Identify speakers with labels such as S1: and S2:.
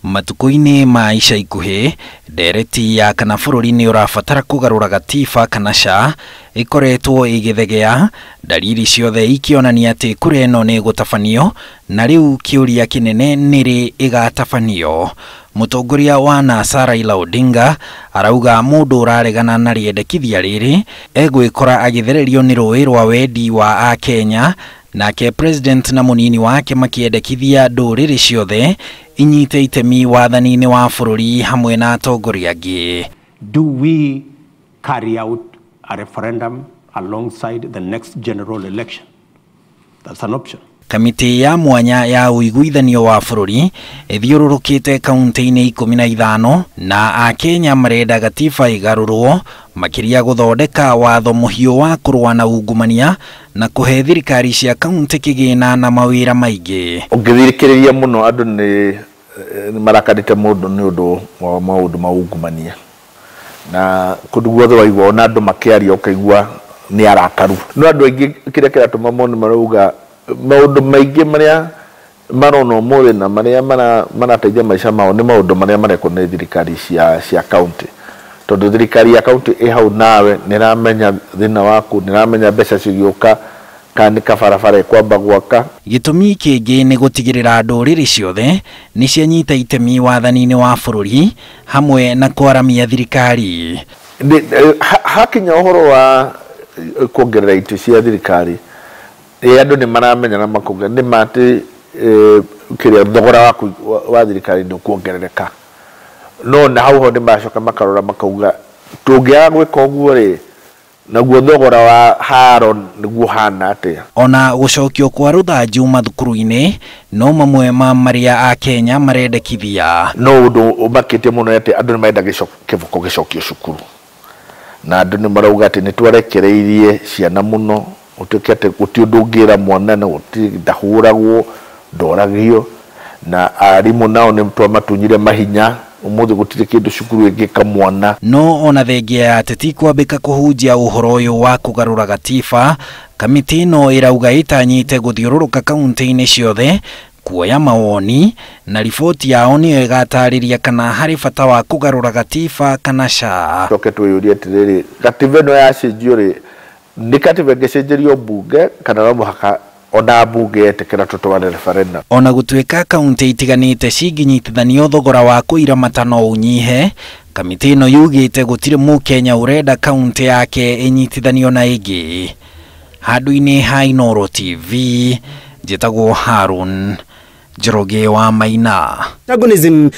S1: Matukũ-inĩ ma ica ikuhĩ, ndereti ya kana bũrũri nĩ ũrabatara kũgarũra gatiba kana SHA ĩkoretwo ĩgĩthegea, dalili ciothe ikĩonania atĩ kura ĩno nĩ ĩgũtabanio na rĩu kĩũria kĩnene nĩ rĩ ĩgatabanio. Mũtongoria wa NASA Raila Odinga arauga mũndũ ũraregana na rĩendekithia rĩrĩ egwĩkora agĩthererio nĩ rũĩ rwa wendi wa Akenya, nake president na mũnini wake makĩendekithia ndũrĩrĩ ciothe inyite itemi wathani-inĩ wa bũrũri hamwe na atongoria angĩ.
S2: Do we carry out a referendum alongside the next general election? That's an option.
S1: Kamĩtĩ ya mwanya ya ũiguithanio wa bũrũri ĩthiũrũrũkĩte kaunti-inĩ 15 na Akenya marenda gatiba ĩgarũrwo makĩria gũthondeka watho mũhiũ wa kũrũa na ungumania na kũhe thirikari cia kaunti kĩgĩna na mawĩra maingĩ.
S3: Ũngĩthikĩrĩria mũno andũ nĩ marakarĩte mũndũ nĩ ũndũ wa maũndũ ma ungumania, na kũndũ guothe waigua ona andũ makĩaria ũkaigua nĩ arakaru. No andũ aingĩ kĩrĩa kĩratũma mone marauga maũndũ maingĩ marĩa marona ũmũthĩ na marĩa marateithia maica mao nĩ maũndũ marĩa marekwo nĩ thirikari cia kaunti, tondũ thirikari ya kaunti ĩ hau nawe nĩ ĩramenya thĩna waku, nĩ ĩramenya mbeca cigĩũka kana nĩ kabarabara ĩkwamba gwaka.
S1: Gĩtũmi kĩngĩ nĩ gũtigĩrĩra ndũrĩrĩ ciothe nĩ cianyita itemi wathani-inĩ wa bũrũri hamwe na kwaramia thirikari.
S3: Hakinya ũhoro wa kuongerera itĩ cia thirikari, andũ nĩ maramenya na makongerera nĩ ma atĩ kĩrĩa thogora waku wa thirikari nĩ ũkuongerereka, no na hau ho nĩ maracoka makarora makauga tũngĩaga gwĩka ũguo rĩ, naguo thogora wa haro nĩguo ũhana atĩa.
S1: Ona gũcokio kwa rũthanju mathukuru-inĩ no mamwe ma marĩa Akenya marendekithia.
S3: No ũndũ ũmakĩtie mũno nĩ atĩ andũ nĩ marenda kĩboko gĩcokio cukuru, na andũ nĩ marauga atĩ nĩ twarekereirie ciana mũno, gũtuĩke atĩ gũtirĩ ũndũ ũngĩra mwana na gũtirĩ ndahũragwo, ndoragio, na arimũ nao nĩ twamatunyire mahinya, ũmũthĩ gũtirĩ kĩndũ cukuru ĩngĩka mwana.
S1: No ona thengia ya ateti kwambĩka kũhunjia ũhoro ũyũ wa kũgarũra gatiba, kamĩtĩ ĩno ĩrauga ĩtanyĩte gũthiũrũrũka kaunti-inĩ ciothe kuoya mawoni na riboti yao nĩyo ĩgatarĩria kana harĩ bata wa kũgarũra gatiba kana SHA.
S3: Coke twĩyũrie atĩrĩrĩ, gatiba ĩno yacenjio rĩ, nĩ katiba ĩngĩcenjerio mbunge kana no mũhaka ona mbunge yetĩkĩra tũtware referendum?
S1: Ona gũtuĩka kaunti itiganĩte cingĩnyitithanio thogora wa kũiramata no ũnyihe, kamĩtĩ ĩno yugĩte gũtirĩ mũkenya ũrenda kaunti yake ĩnyitithanio na ĩngĩ. Handũ-inĩ ha Inooro TV, njĩtagwo Harun Njoroge wa Maina.
S4: Antagonism.